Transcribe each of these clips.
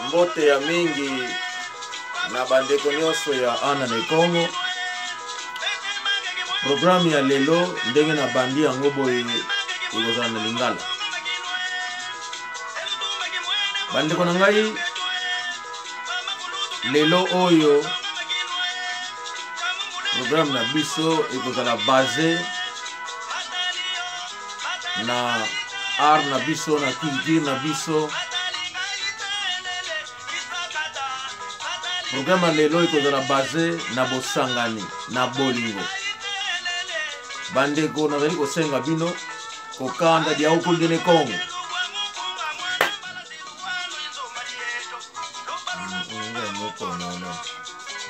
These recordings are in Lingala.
Mbote ya mingi na bandeko nyonso ya Ana na Kongo. Programme ya lelo ndenge na bandi yango boye ekozala na lingala. Bandeko na ngai, lelo oyo programme na biso ekozala base na art na biso na culture na biso. Programme ya lelo ekozala base na bosangani na bolingo. Bandeko, nazali kosenga bino kokanda diaukundene Kongo.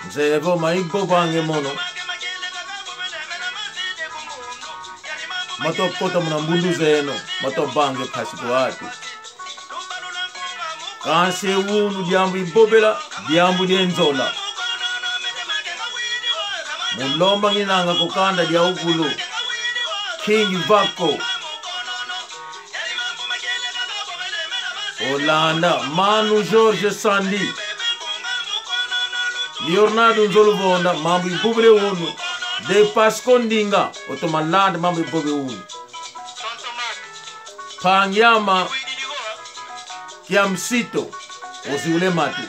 Nzevo maibo bange mono matokota muna mbundu zeno matobange phasi kuati kansi wunu diambu ibobela diambu dienzola mulomba nginanga kukanda dia ukulu King Vako Olanda Manu George Sandi Leonardo Nzoluvonda mambo ibubile unu De Pasco Ndinga otomalanda mambo ibobe unu Pangyama Kiamsito oziule matu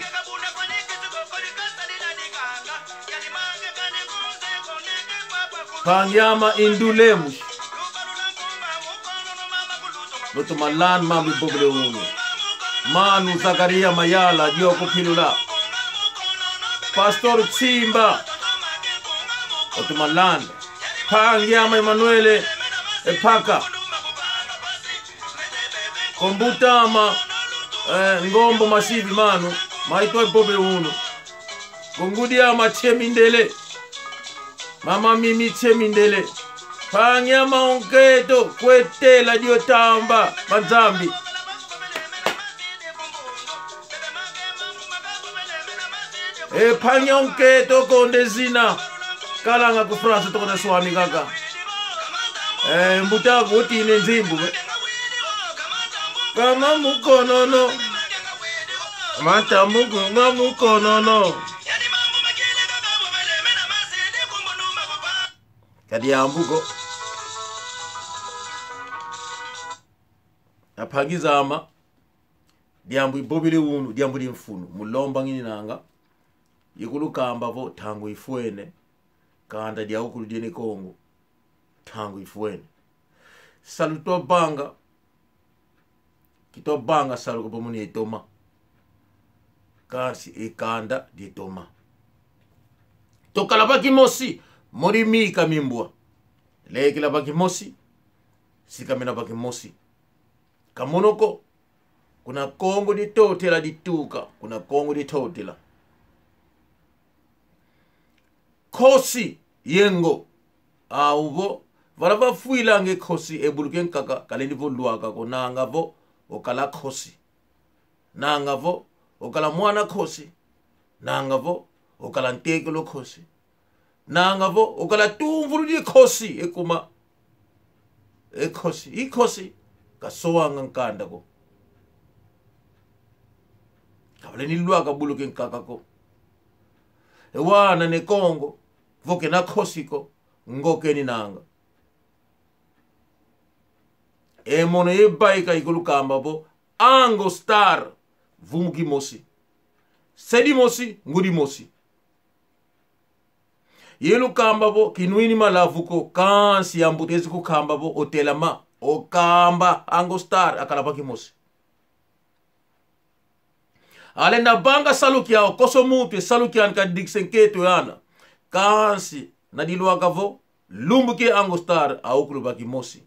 Pangyama Indulemu Lotomalan mambo ibobile unu Manu Zakaria Mayala Dioko Pilula Pastor Tsimba Otomalanda Pangyama Emanuele Epaka Kombutama Ngombo Masivi Manu Maito Bobe Uno Kongudiama Chemindele Mama Mimi Chemindele Pangyama Onketo Kwetela Diotamba Manzambi E Panya Onketo Kondezina Kalanga ku France tokona swami kaka mbuta kutine nzimbu kama mukonono mata mukunga mukonono kadiambuko aphangizama diambu ibobile unu diambu limfunu mulomba ngini nanga ikulukamba vo tangu ifwene kanda dia ukulu diene Kongo tangu ifwene saluto banga kito banga saluko pomuni etoma kasi ekanda dietoma tokala bakimosi morimika mimbwa lekela bakimosi sikamena bakimosi kamonoko kuna Kongo ditotela dituka kuna Kongo ditotela khosi yengo auvo vala vafuila nge khosi ebuluke nkaka kaleni vo luaka ko nanga vo okala khosi nanga vo okala mwana khosi nanga vo okala ntekelo khosi nanga vo okala tumvulu di khosi ekuma ekhosi ikhosi kasowanga nkanda ko kavaleni luaka buluke nkaka ko ewana ne Kongo voke na khosiko ngokeni nanga emono yebaika ikulukamba bo ango star vumuki mosi sedi mosi ngudi mosi yelukamba bo kinwini malavuko kansi yambutezi kukamba bo otelama okamba ango star akalapa kimosi alenda banga saluki yao koso mutu saluki yani ka diksenketo yana kansi na dilwaka vo lumbuke ango star aukuluba kimosi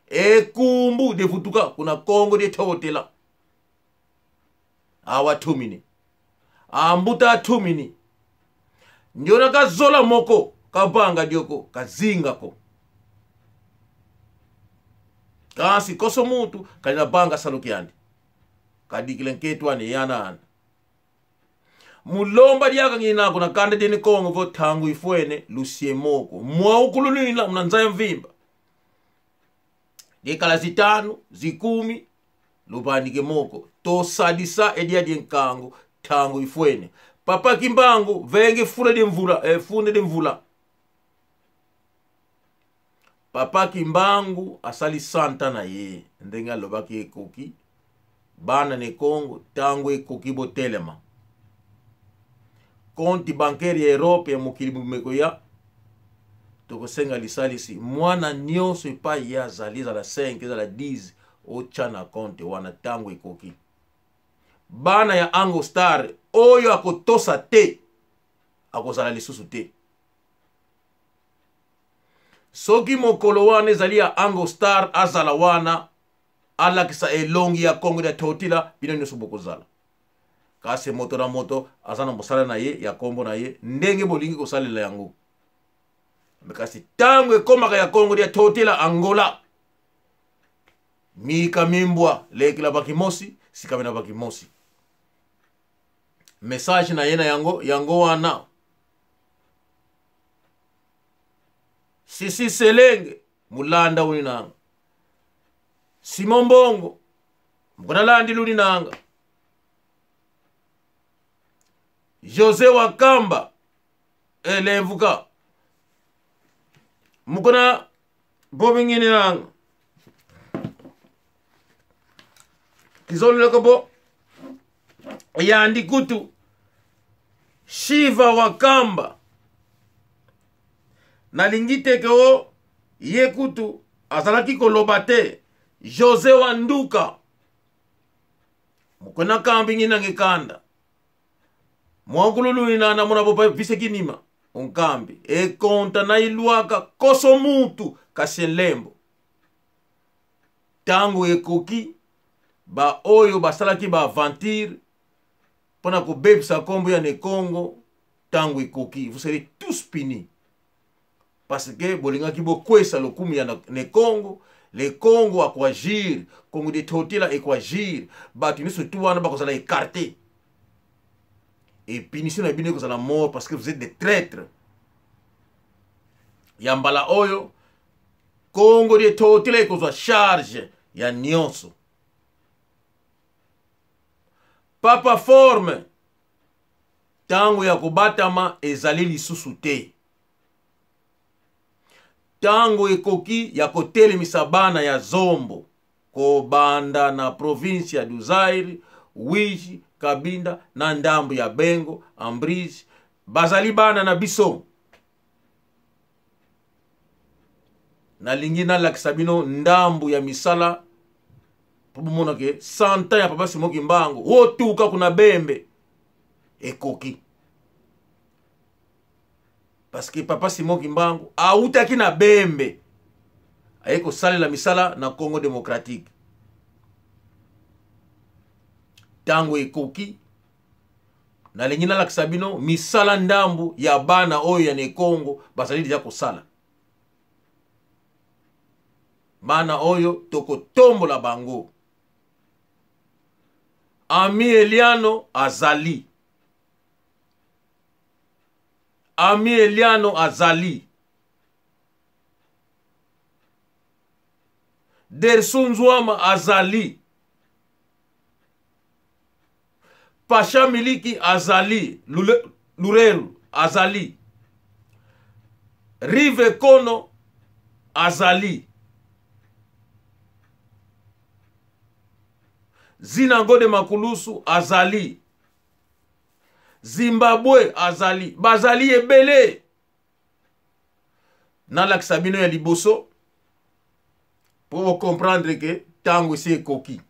ekumbu devutuka kuna Kongo de totela awa tumini ambuta tumini ndiona kazola moko kabanga dioko kazinga ko kasi koso mutu kalina banga saluki yandi kadikile nketwa ni yana ana mulomba diaka nginako na kanda dini Kongo vo tangu ifwene lusie moko mwa ukululina mnanzaya mvimba dikala zitanu zikumi Lubandike moko tosalisa edia die nkango tango ifwene papa Kimbangu venge funa de mvula funde de mvula. Papa Kimbangu asali santa na ye ndenge alobaki ekoki bana ne Congo tango ekoki botelema. Compte bancaire ya Europe ya mokili mobimba ya tokosenga lisalisi mwana nyonso epai ye azali, ezala 5 ezala 10, otya na compte wana ntango ekoki. Bana ya Ango Star oyo akotosa te akozala lisusu te. Soki mokolo wana ezali ya Ango Star azala wana alakisa elongi ya Kongo ya Totila, bino nyonso bokozala. Kasi moto na moto aza na mosala na ye ya kombo na ye ndenge bolingi kosalela yango. Kasi ntango ekomaka ya Kongo ya Totila Angola, mika mimbwa lekela bakimosi sikame na bakimosi. Message na ye na yango yango wana. Sisi Selenge mulanda uli nanga, Simon Mbongo mkonalandi luli nanga, Jose Wakamba elemvuka mukona bobingini nanga kizoluleko bo yandi kutu Shiva Wakamba nalingi teke o ye kutu azalaki koloba te. Jose Wanduka mokona kambi ngi nange kanda mwakululu ina na mona bopa vise kinima onkambi ekonta na ilwaka koso mutu kasi lembo tango ekoki ba oyo basalaki ba aventure mpona kobebisa nkombo ya Nekongo. Tango ekoki, vous serez tous punis parce que bolingaki bokwesa lokumu ya Nekongo. Le Congo akoagir, Congo de Totila ekoagir, bato nyonso tu wana bakozala écarté et punition na bino ekozala mort parce que vous êtes des traîtres. Ya mbala oyo Congo de Totila ekozwa charge ya nyonso. Papa forme tango ya kobatama ezali lisusu te. Tango ekoki ya kotelemisa bana ya Zombo kobanda na province ya Duzaire, Wiji, Kabinda na ndambo ya Bengo, Ambrise, bazali bana na biso. Nalingi nalakisa bino ndambo ya misala po bomona ke 100 ans ya Papa Simon Kimbangu otuka kuna Bembe ekoki. Parce que Papa Simon Kimbangu autaki na Bembe aye kosalela misala na Congo démocratique. Tango ekoki nalingi nalakisa bino misala ndambu ya bana oyo ya Nekongo bazali deja kosala. Bana oyo tokotombola bango. Ami Eliano azali. Ami Eliano azali. Dersu Nzwama azali. Pasha Miliki azali. Lureru azali. Rive Kono azali. Zina Ngode Makulusu azali. Zimbabwe azali. Bazali ebele. Nalakisa bino ya liboso po bo comprendre que tango esi ekoki.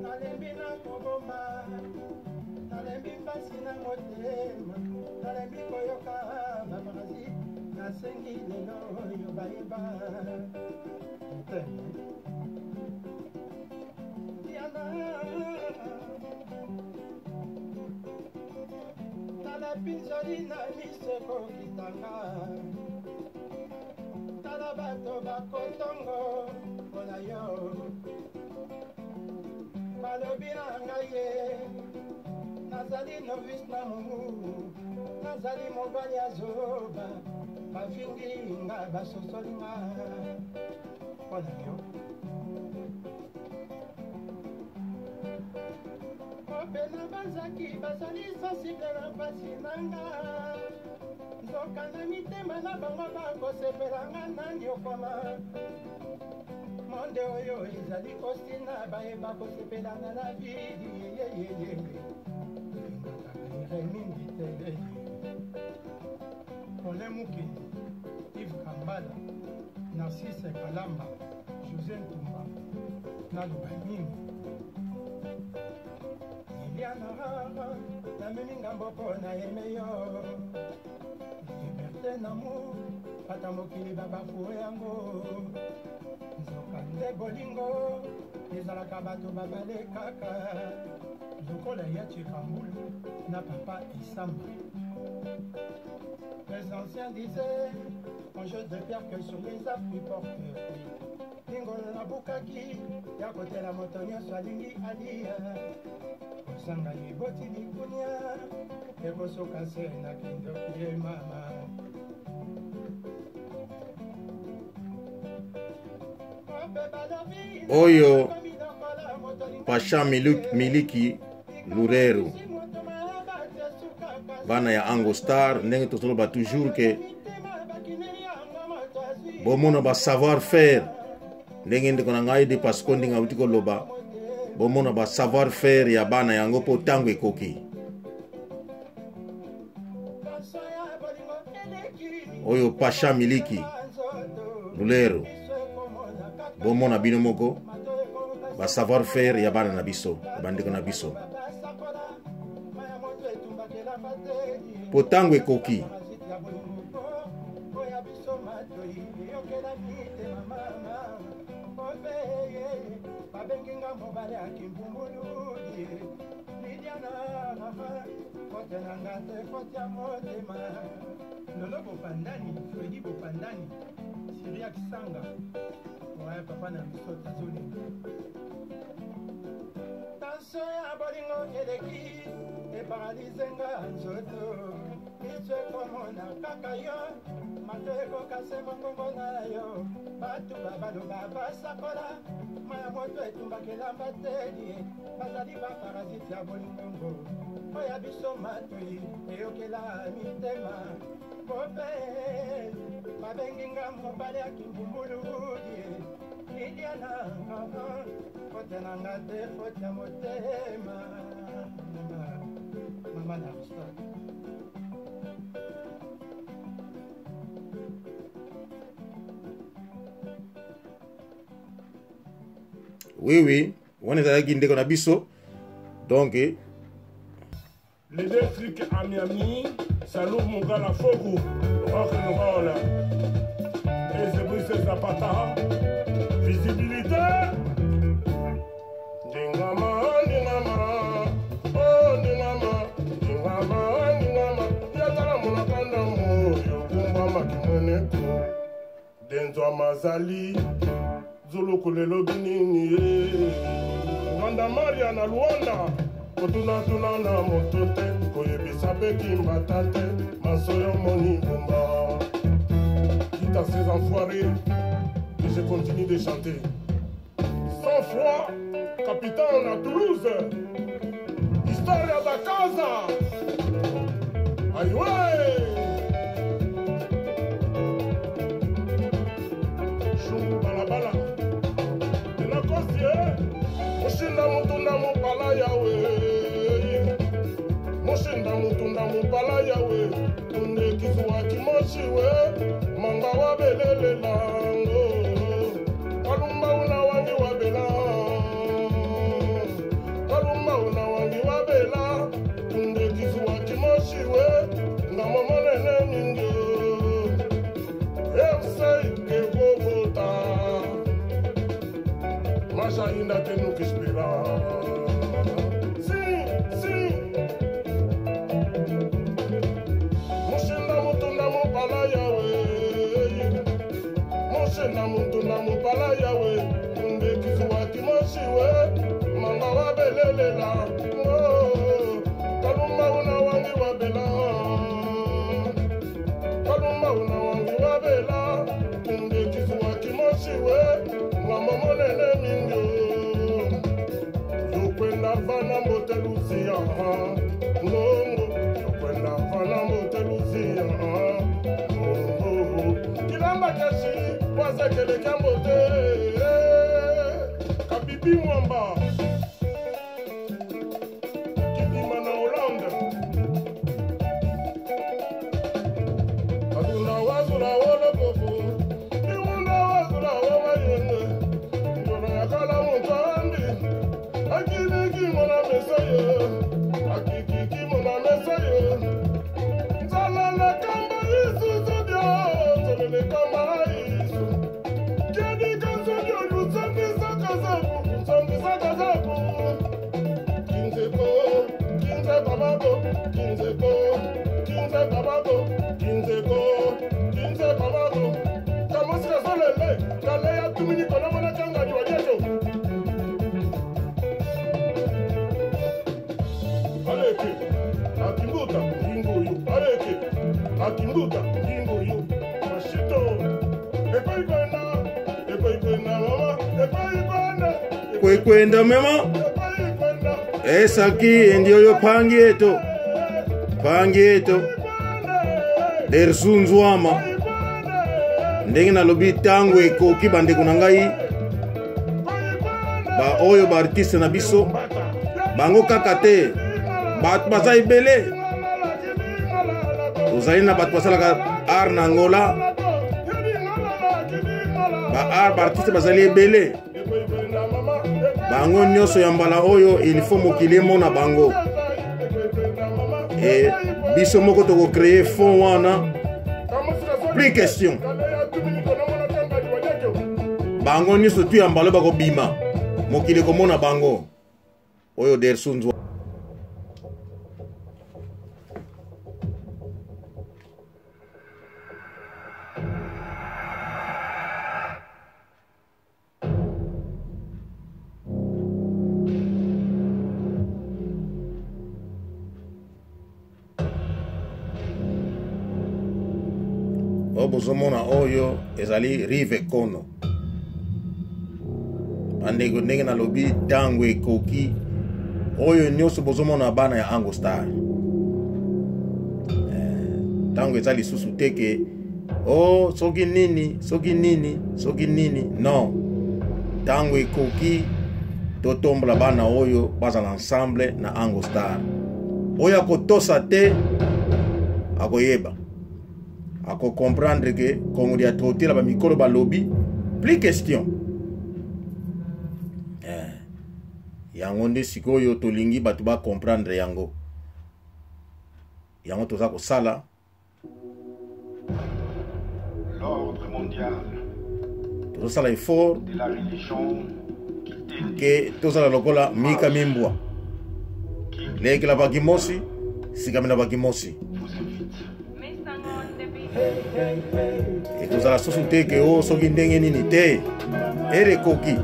Nalembi na kobomba, nalembi mpasi na motema, nalembi koyoka baparasite, nasengi lelo oyo bayeba. Diana, tala pinzoli na miso ekokitanga. Bato bakotongo mpona yo balobi na ngai ye nazali novice na mongu nazali mobali ya zoba bafingi nga basosoli nga mpona yo mpe na bazaki bazali sensible na mpasi na nga nzoka na mitema na bango bakosepela nga na nyokwama monde oyo ezali kosina bayeba kosepela na la vie yeyeyeye elingaka mingi te Paulin Mukeni, Yves Kambala, Narcisse Kalamba, José Ntumba, naloba nini? Liliana, namemi ngambo mpo na aime yo liberté n'amour ata mokili babafuwe yango nzoka nde bolingo ezalaka bato babale kaka lokola ya Chikambulu na papa Isamba. Les anciens disaient, on jette de pierre que sur les arbres qui portent fruit. Lingolo nabukaki ya kotela moto nyonso alingi alia kozanga liboti likunia ekosuka se na kindoki ye mama. Oyo Pacha Miliki Lureru, bana ya Ango Star, ndenge tozoloba toujours ke bomona ba savoir faire ndenge ndeko na ngai de Pasco ndenge awuti koloba, bomona ba savoir faire ya bana yango mpo ntango ekoki. Oyo Pacha Miliki Lulero, bomona bino moko ba savoir faire ya bana na biso, ya bandeko na biso, po ntango ekoki. Lolo Bopandani, Fredi Bopandani, Syriac Sanga, ouais, papa na biso tazolinga. Tension ya bolingo eleki eparalize nga nzoto, miso ekomona kaka yo, mato ekokase mongongo na yo, bato babaloba basakola, maya moto etumbaka elamba te, bazali baparasite ya bolingo oya biso matoi eyokela mitema bope babengi nga mobali ya kimbumbulu Liliana fote na nga te fote ya motema mama na Aristote. Oui, oui, wana ezalaki ndeko na biso. Donc L'électrique à Miami, Salou Mungala Fogo, rock and roll. Et c'est Bruxelles Zapata, visibilité. Dingama, dingama, oh dingama, dingama, dingama. Yatala munakanda moyo, kumba makimweneko. Denzwa mazali, zuluku lelo binini ye. Rwanda Maria na Luanda, kotunatuna na moto te, koyebisa beki mbata te, masoyo moni bomba. Quitte à ces enfoirés, que je continue de chanter. Sans froid, capitaine à Toulouse, Historia da casa. Aïe ouais. Chungu balabala. Tenakosi eh. Mushinda mutunda mupala yawe. Mushinda mutunda mupala yawe. Tunde kizuwa kimoshi we. Manga wa belele lango. Kalumba una wangi wa bela. Kalumba una wangi wa bela. Tunde kizuwa kimoshi we. Ngamo monene mingi. FC que vou voltar. Mas ainda tenho que esperar. Sim, sim. Mushinda mutunda mupala yawe. na muntu na mopala yawe ndekisuwa kimoshi we manga wabelelela kalumba una wangi wabela kalumba una wangi wabela ndekisuwa kimoshi we ngamba monene mingi yokwenda fana mbote lusia ngongo yokwenda fana mbote lusia ngongo kilamba keshi wazekele kyambote kabibi mwamba kibima na Hollande azula wazula wolokoko imunda wazula womayenge njolo yakala mutambi akiliki mona mesaye akikiki mona mesaye nzalala kamba isusu dio nzalele kamba isu kedika nsodio lusambisa kazaku nsambisa kazaku kinzeko kinze babako kinzeko kinze babako kinzeko kinze babako kamosika solele kaleya tumini konamona kangani wajeto aleke akimbuta nginguyu aleke akimbuta nginguyu mashito epai kwenda epai kwenda mama epai kwenda kwekwenda mema epai kwenda esaki endioyo pangi eto pangi eto dersunzwama ndenge nalobi ntango ekoki bandeko na ngai baoyo baartiste na biso bango kaka te bato baza ebele tozali na bato basalaka art na Angola ba art baartiste bazali ebele bango nyonso ya mbala oyo il faut mokili emona bango e biso moko tokocreye fond wana plus question bango nyonso tu ya mbala bakobima mokili ekomona bango oyo dersunzwa oyo bozomona oyo ezali rive kono bandeko ndenge nalobi ntango ekoki oyo nyonso bozomona bana ya Ango Star ntango eza lisusu te ke o oh, soki nini soki nini soki nini non ntango ekoki totombola bana oyo bazala ensemble na Ango Star oyo akotosa te akoyeba akocomprendre ke Kongo dia totela bamikolo balobi plus question yango nde sikoyo tolingi bato bacomprendre yango yango toza kosala L'ordre mondial tozosala effort de la religion qui ke tozala lokola mika mimbwa lekela bakimosi sikamina bakimosi vous invite ekozala susu te ke o soki ndenge nini te ere ekoki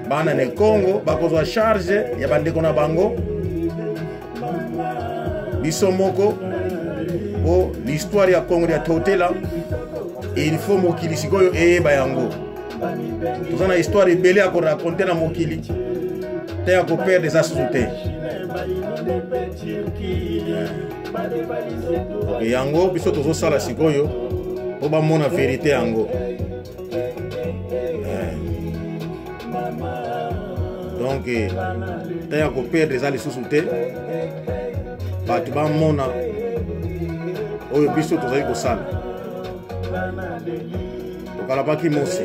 bana na Kongo bakozwa charge ya bandeko na bango biso moko po l'histoire ya Kongo ya Totela il faut mokili sikoyo eyeba yango toza na histoire ebele ya koraconte na mokili te ya koperdre eza susu te ok yango biso tozosala sikoyo mpo bamona verite yango donc te ya koperdre eza lisusu te bato bamona oyo biso tozali kosala tokalabaki mosi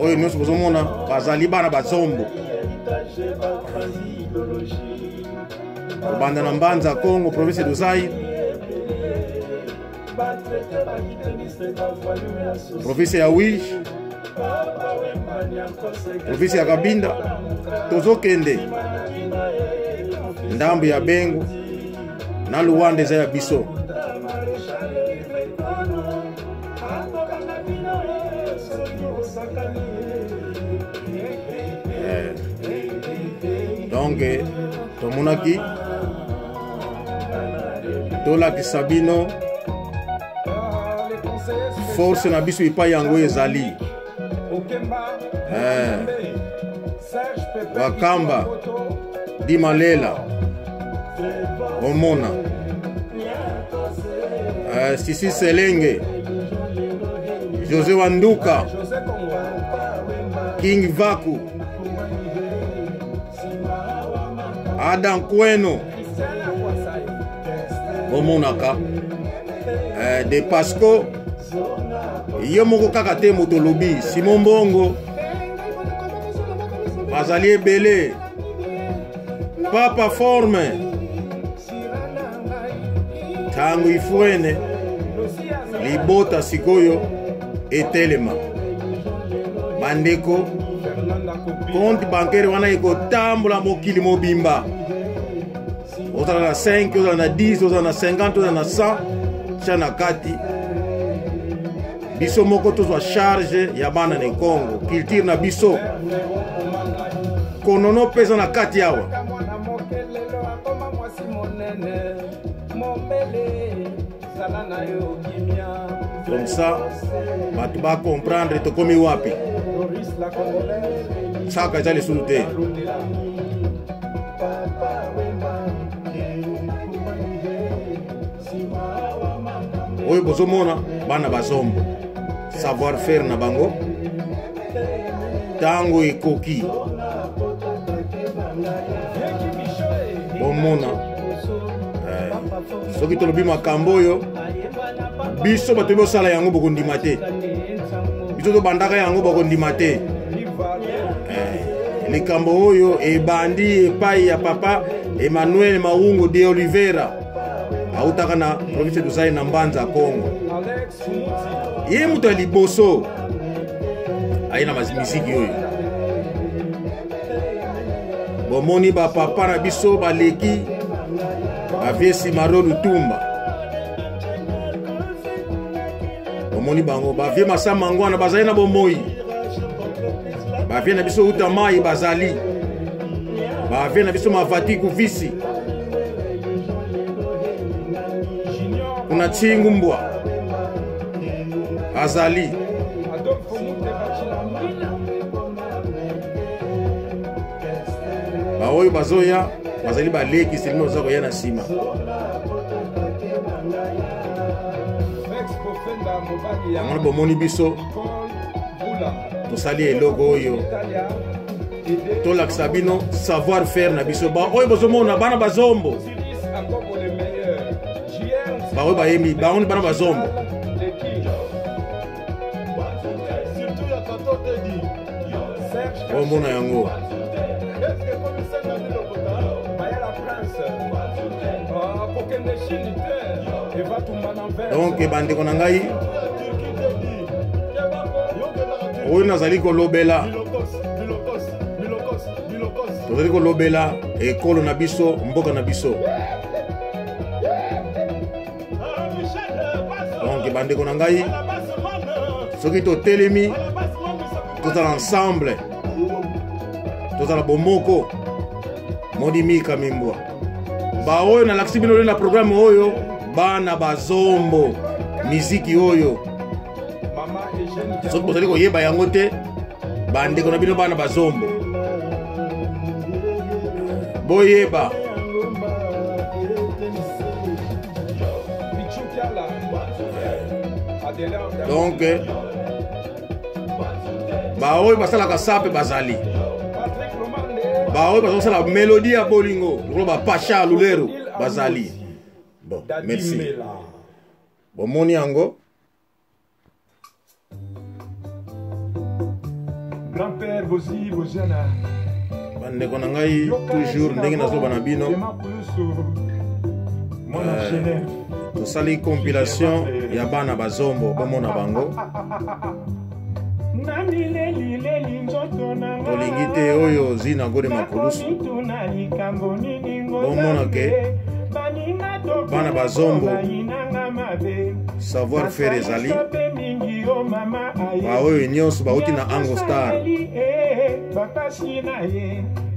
oyo nyonso bozomona bazali bana bazombo kobanda na Mbanza Congo province de Zaire province ya Uige province ya Kabinda tozokende ndambo ya Bengo na Luanda eza ya biso. Donc tomonaki tolakisa bino force na biso epai yango ezali. Eh, Wakamba Dimalela omona eh, Sisi Selenge José Wanduka King Vaku Adam Kweno omonaka eh, de Pasco yo moko kaka te moto olobi Simon Mbongo bazali ebele papa forme ntango ifuene libota sikoyo etelema bandeko compte bancaire wana ekotambola mokili mobimba ozala na 5 ozala na 10 ozala na 50 ozala na 100 tya na kati biso moko tozwa charge ya bana na Congo culture na biso konono mpe eza na kati awa comme ça bato bacomprendre tokomi wapi saka eza lisusu te oyo bozomona bana bazombo savoir faire na bango ntango ekoki bomona eh, soki tolobi makambo oyo biso bato bosala yango bokondima te biso tobandaka yango bokondima te eh, likambo oyo ebandi epai ya papa Emmanuel Maungo de Oliveira autaka na province du Zaïre na Mbanza Congo ye moto ya liboso aye na miziki oyo bomoni bapapa na biso baleki bavie simaro lutumba bomoni bango bavie masamba ngwana bazali na bomoi bavie na biso uta mai bazali bavie na biso mavati kuvisi kuna tsingumbwa azali baoyo bazoya bazali baleki selino baza koya na nsima yango bomoni biso tosali eloko oyo tolakisa bino savoir faire na biso baoyo bozomona bana bazombo baoyo bayembi bango ni bana bazombo omona yango donc bandeko na ngai oyo nazali kolobela tozali kolobela ekolo na biso mboka na biso donc bandeko na ngai soki totelemi tozala ensemble tozala bomoko modimika mimbwa baoyo nalakisi bino lelo na programme oyo bana bazombo miziki oyo soki bozali koyeba yango te bandeko na bino bana bazombo boyeba donc baoyo basalaka sape bazali baoyo bazosala melodie ya bolingo lokola bapasha lulero bazali bon merci bomoni yango Grand-père Bozi Boziana. Bandeko na ngai toujours ndenge nazoba na bino euh, tosali compilation ya bana bazombo bomona bango tolingi te oyo zina gode makulusu bomona ke bana bazombo savoir faire ezali baoyo nyonso bauti na ango star.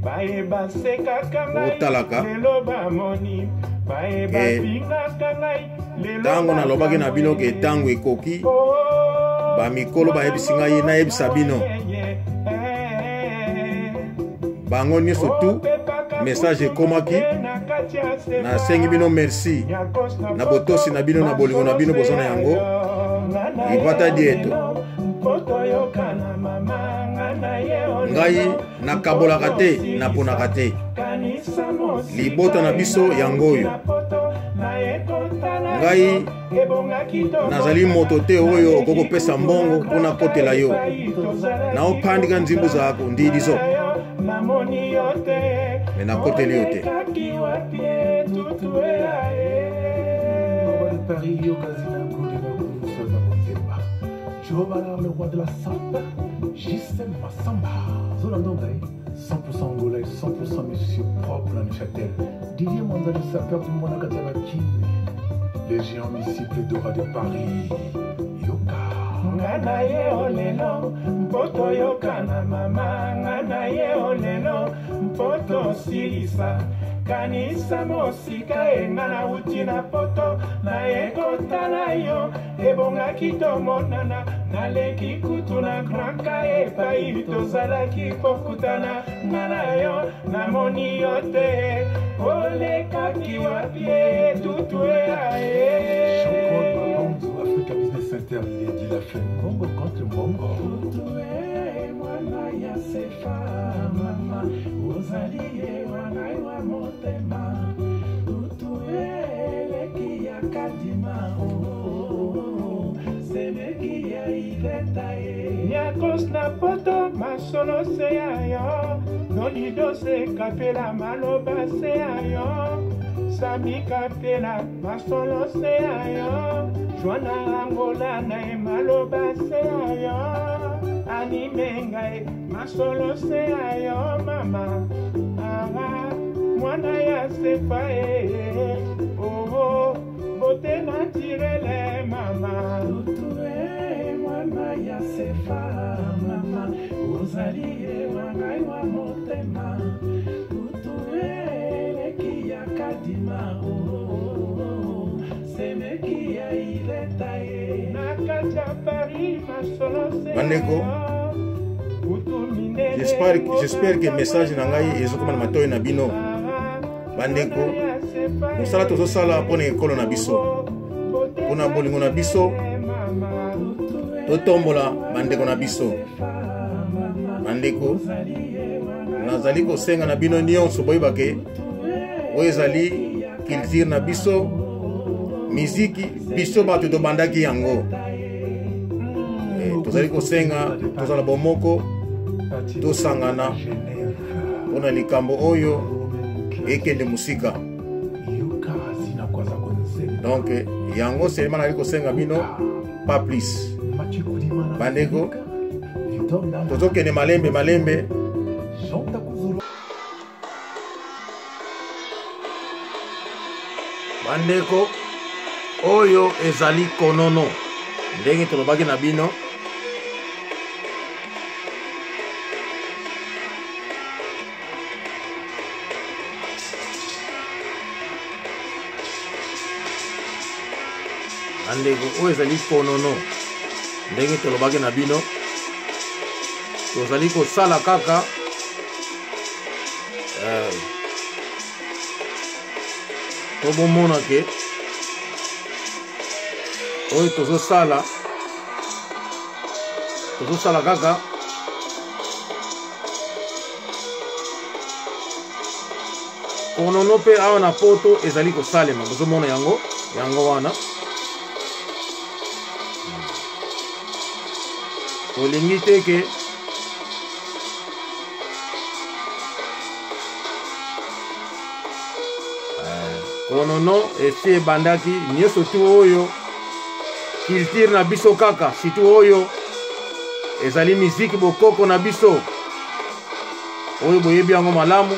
Baye basekaka ngai Otalaka. lelo bamoni, baye bafingaka ngai lelo Ntango nalobaki na bino ke bakamwe. ntango ekoki, Oh, bamikolo bayebisi ngai nayebisa bino. Bango nyonso tu message ekomaki. Nasengi bino merci na botosi na bino, na bolingo na bino boza na yango. Ipata dieto. Ngai nakabolaka te, naponaka te. Libota na biso yango oyo. Ngai nazali moto te oyo okoki kopesa mbongo mpo nakotela yo. Naopandika nzimbu zako ndidizo. Me nakoteli yo te. Paris, Yokazina, Goudina, Goudina, Goudina, Jobala, le roi de la samba, Gisèle Massamba, Zolandonga, 100% angolais, 100% monsieur propre na Neuchâtel, Didier Manza, le sapeur du Monaco Tabakine, les géants disciples d'Aura de Paris, Yoka. Nga na ye olelo mpo toyokana mama, nga na ye olelo mpo tosilisa kanisa mosika e, nga nauti na poto naye kotala yo, ebongaki tomonana, naleki kutu na Grand Ka epai tozalaki kokutana, nga na yo namoni yo te, olekaki wapi e, tutu eae. Jean-Claude Mabanzo, Africa Business Center, il est dit la fait Congo contre Mbongo. Tutu e, mwana ya sefa mama, ozali ye wa ngai wa motema, tutu e, eleki ya kadima, oh, oh, oh, semeki ya iveta ye nyakos na poto masolo se ya yo, nolido se kapela maloba se ya yo, sami kapela masolo se ya yo, joana angola na ye maloba se ya yo, anime ngai masolo se ya yo mama, aha mwana ya sefa e, oh, oh, beauté naturelle mama, tutu e mwana ya sefa mama, ozali ye wa ngai wa motema, tutu e eleki ya kadima, oh, oh, oh, semeki ya ileta ye na kati ya Paris masolo se Bandeko, ya yo. Kutu minene J'espère que message na ngai ezokoma na matoi na bino. Bandeko, mosala tozosala mpona ekolo na biso, mpona bolingo na biso, totombola bandeko na biso. Bandeko, nazali kosenga na bino nyonso boyeba ke oyo ezali culture na biso, miziki biso bato tobandaki yango. Tozali kosenga tozala bomoko, tosangana mpona likambo oyo ekende mosika. Yoka Zina Kwaza Konzemba. Donc yango seulement nazali kosenga bino, pas plus. Mathieu Kudimana, Bandeko, Victor Ndala, tozokende malembe malembe. Jean Takuzulu. Bandeko, oyo ezali konono ndenge tolobaki na bino. Bandeko, oyo ezali konono ndenge tolobaki na bino, tozali kosala kaka po bomona ke oyo tozosala, tozosala kaka konono mpe awa na poto ezali kosalema, bozomona yango, yango wana tolingi te ke konono esi ebandaki nyonso tu oyo culture na biso kaka, surtout oyo ezali miziki bokoko na biso oyo boyebi yango malamu.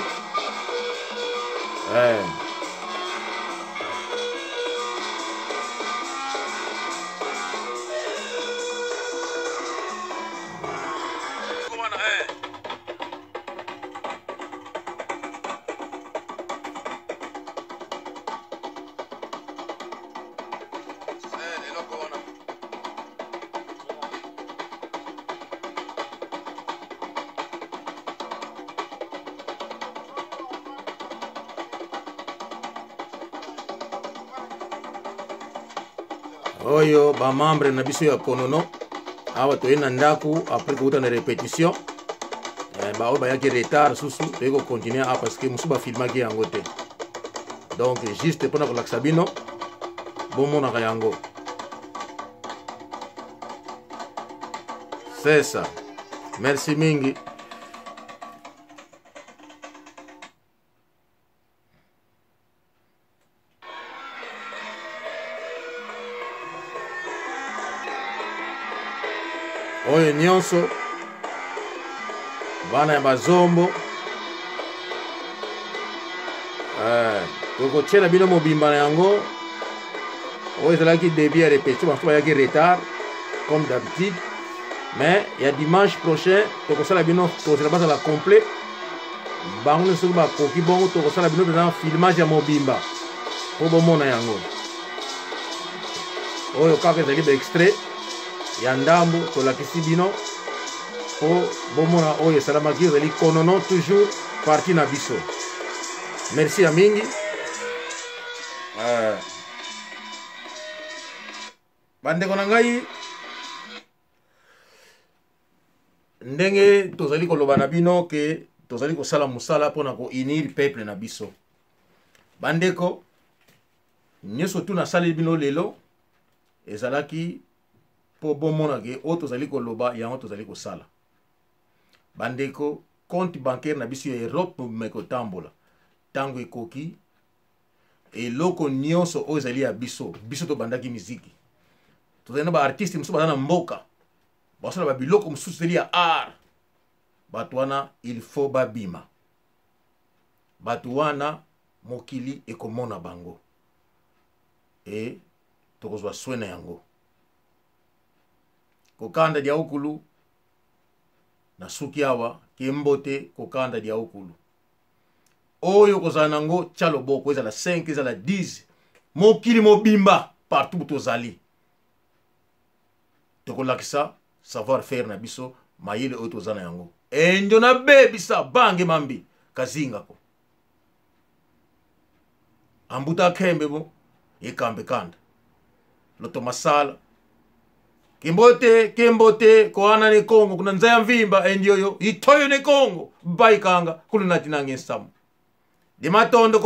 Oyo ba membre na biso ya konono awa toye na ndako après kouta na répétition eh, baoyo bayaki retard susu toye kocontinue awa parce que mosusu bafilmaki yango te donc juste mpona kolakisa bino bomonaka yango. C'est ça, merci mingi. Oyo nyonso bana ya bazombo eh, tokotiela bino mobimba na yango. Oyo ezalaki début ya répétition, bato bayaki retard comme d'habitude, mais ya dimanche prochain tokosala bino, tokozela bazala complet bango nyonso. Soki bakoki bongo, tokosala bino mpenza filmage ya mobimba mpo bomona yango. Oyo kaka ezali baextrait ya ndambo tolakisi bino mpo bomona oyo esalamaki. Ezali konono, toujours parti na biso. Merci ya mingi. Bandeko na ngai, ndenge tozali koloba na bino ke tozali kosala mosala mpona kounir peuple na biso. Bandeko nyonso, tu nasaleli bino lelo ezalaki mpo bomona ke oyo tozali koloba yango tozali kosala. Bandeko, compte bancaire na biso ya Europe mobima ekotambola ntango ekoki. Eloko nyonso oyo ezali ya biso, biso tobandaki miziki, tozali na baartiste mosusu baza na mboka, basala babiloko mosusu ezali ya art. Bato wana il faut babima, bato wana mokili ekomona bango e tokozwa soin na yango. Kokanda dia okulu na suki awa kembote, kokanda dia okulu oyo kozala nango, tia loboko, ezala 5, ezala 10, mokili mobimba partout tozali, tokolakisa savoir faire na biso, mayele oyo toza na yango. Enjo nabebisa bange mambi kazingako ambuta akembe bo ekambe kanda loto masala kimbote kembote koana ne Kongo kuna nzaya mvimba endioyo itoyo ne Kongo baikanga kulunati nange nsamu di matondo.